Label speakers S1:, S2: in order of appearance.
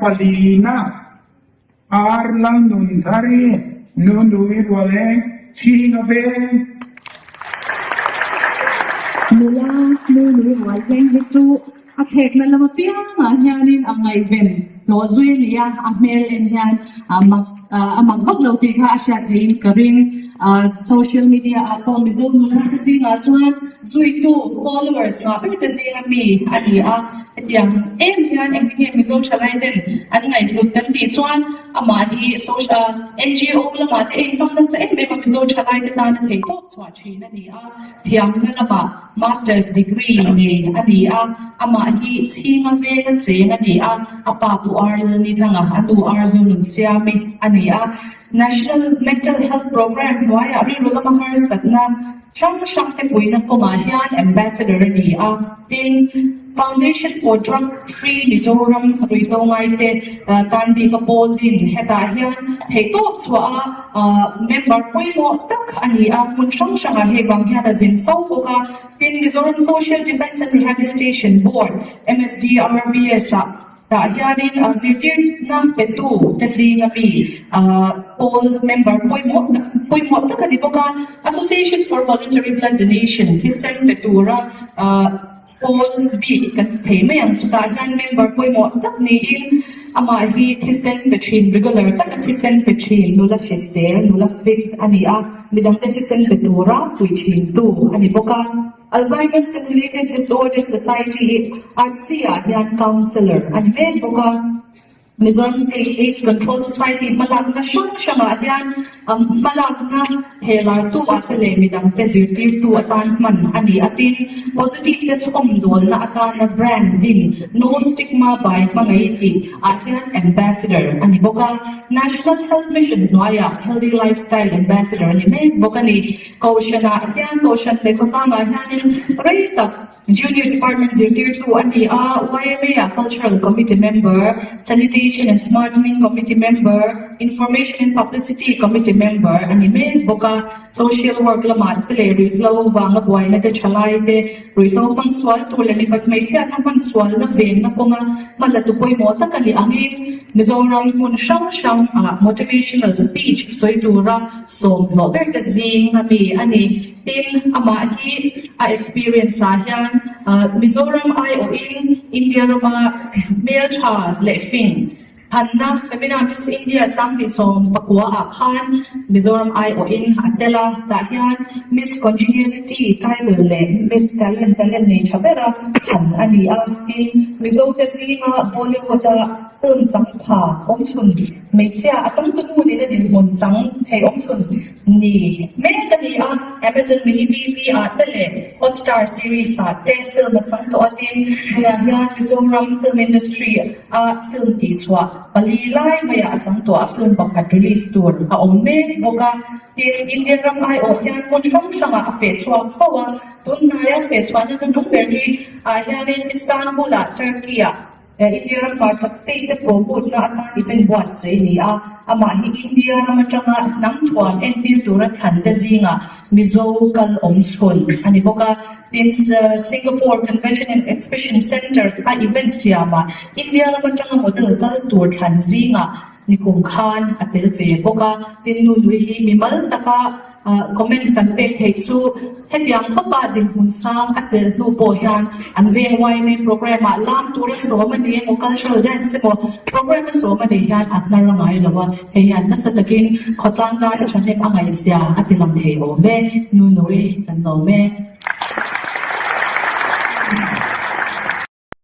S1: palina Ar Lalnunthari, Nunui Rualeng, Chhinga Veng.
S2: Nula Nunui Rualeng hi chu a thlekna lam apiangah hianin a ngaihven hlawh zui a ni a, a hmel en hian a mak a mak vak lo tih kha a hriat theihin ka ring. Social media ah pawh Mizo nula te zingah chuan zuitu, followers, ngah ber te zinga mi a ni a. Hetiang em hian engtin nge Mizo thalai ten an ngaihhlut kan tih chuan amah hi social NGO lamah te a inhmang nasa em em a, Mizo thalai te tana theih tawp chhuah thin a ni a, thiamna lamah Masters degree nei a ni a, amah hi Chhinga venga cheng a ni a, a pa Pu Ar Lalnithanga, a nu Ar Zonunsiami a ni a. National Mental Health Programme hnuaiah rilru lama harsatna hrang hrang te puihna kawngah hian Ambassador a ni a, tin, Foundation for Drug Free Mizoram ruihhlo ngaite tan bik a pawl din hetah hian theihtawp chhuah a member pawimawh tak a ni a, hmun hrang hrangah hei vang hian a zin fo bawk a, tin, Mizoram Social Defence and Rehabilitation Board, MSDRBS, ah Tah hianin zirtirna petu te zinga mi pawl member pawimawh tak pawimawh tak a ni bawk a. Association for Voluntary Blood Donation thisen pe tura pawl bik kan ti thei mai ang. Chutah hian member pawimawh tak niin amah hi thisen pe thin regular taka thisen pe thin nula hrisel nula fit a ni a, midangte thisen pe tura fuih thintu a ni bawk a. Alzheimer's and Related Disorders Society ARDSI ah hian Counsellor a ni mek bawk a. Mizoram State AIDS Control Society hmalakna hrang hrangah hian hmalakna thehlartu ah te leh midangte zirtirtu atan hman a ni a. Tin, positive te chhawmdawlna atana brand din No Stigma by Hmangaih tih ah hian Ambassador a ni bawk a. National Health Mission hnuaiah Healthy Lifestyle Ambassador a ni mek bawk a ni. Kohhranah hian Kohhran leh khawtlangah hianin rei tak Junior Department zirtirtu a ni a, YMA-ah Cultural Committee Member, Sanitation and Smartening Committee Member, Information and Publicity Committee Member a ni mek bawk a. Social Work lamah te leh ruihhlo vanga buaina te thalai te, ruihhlo hmang sual tur leh mipat hmeichhiatna hman sualna venna kawnga hmalatu pawimawh tak a ni angin Mizoram hmun hrang hrangah Motivational Speech sawi tura Sawmhlawh ber te zing a mi a ni. Tin, amah hi a experience ah hian Mizoram aiawhin India rama hmeltha leh fing thanna Femina Miss India 2019 ah khan Mizoram aiawhin a tel a, tah hian Miss Congeniality title leh Miss Talent talent nei tha bera than a ni a. Tin, Mizo te zinga Bollywood a film changtha awmchhun Hmeichhia a changtunu nena dinhmun chang thei awmchhun ni mek a ni a, Amazon Mini TV ah te leh Hotstar series ah te film a chang tawh a tin, tunah hian Mizoram film industry a film tihchhuah pali lai maiah a chang tawh a, film pakhat release tur a awm mek bawk a, tin India ram aiawh hian hmun hrang hrangah a feh chhuak fo a, tunhnaia fehchhuahna hnuhnung ber hi ah hianin Istanbul ah Turkey ah India ram hmarchhak state te promote na atan event buatsaih a ni a, amah hi India ram atanga hnam thuam entir tura thlan te zingah Mizo kal awm chhun a ni bawk a. Tin, Singapore Convention and Exhibition Centre a event siamah India ram atanga model kal tur thlan zingah nikum khan a tel ve bawk a. Tin, Nunui hi mimal taka Comment kan pek theih chu hetiang khawpa dinhmun sang a chelh hnu pawh hian an veng YMA programme ah lam tura sawm a ni emaw cultural dance emaw programme a sawm a nih hian a hnar a ngai lo a, hei hian nasa takin khawtlang dar thahnem a ngaihzia a ti lang thei awm e, Nunui kan lawm e.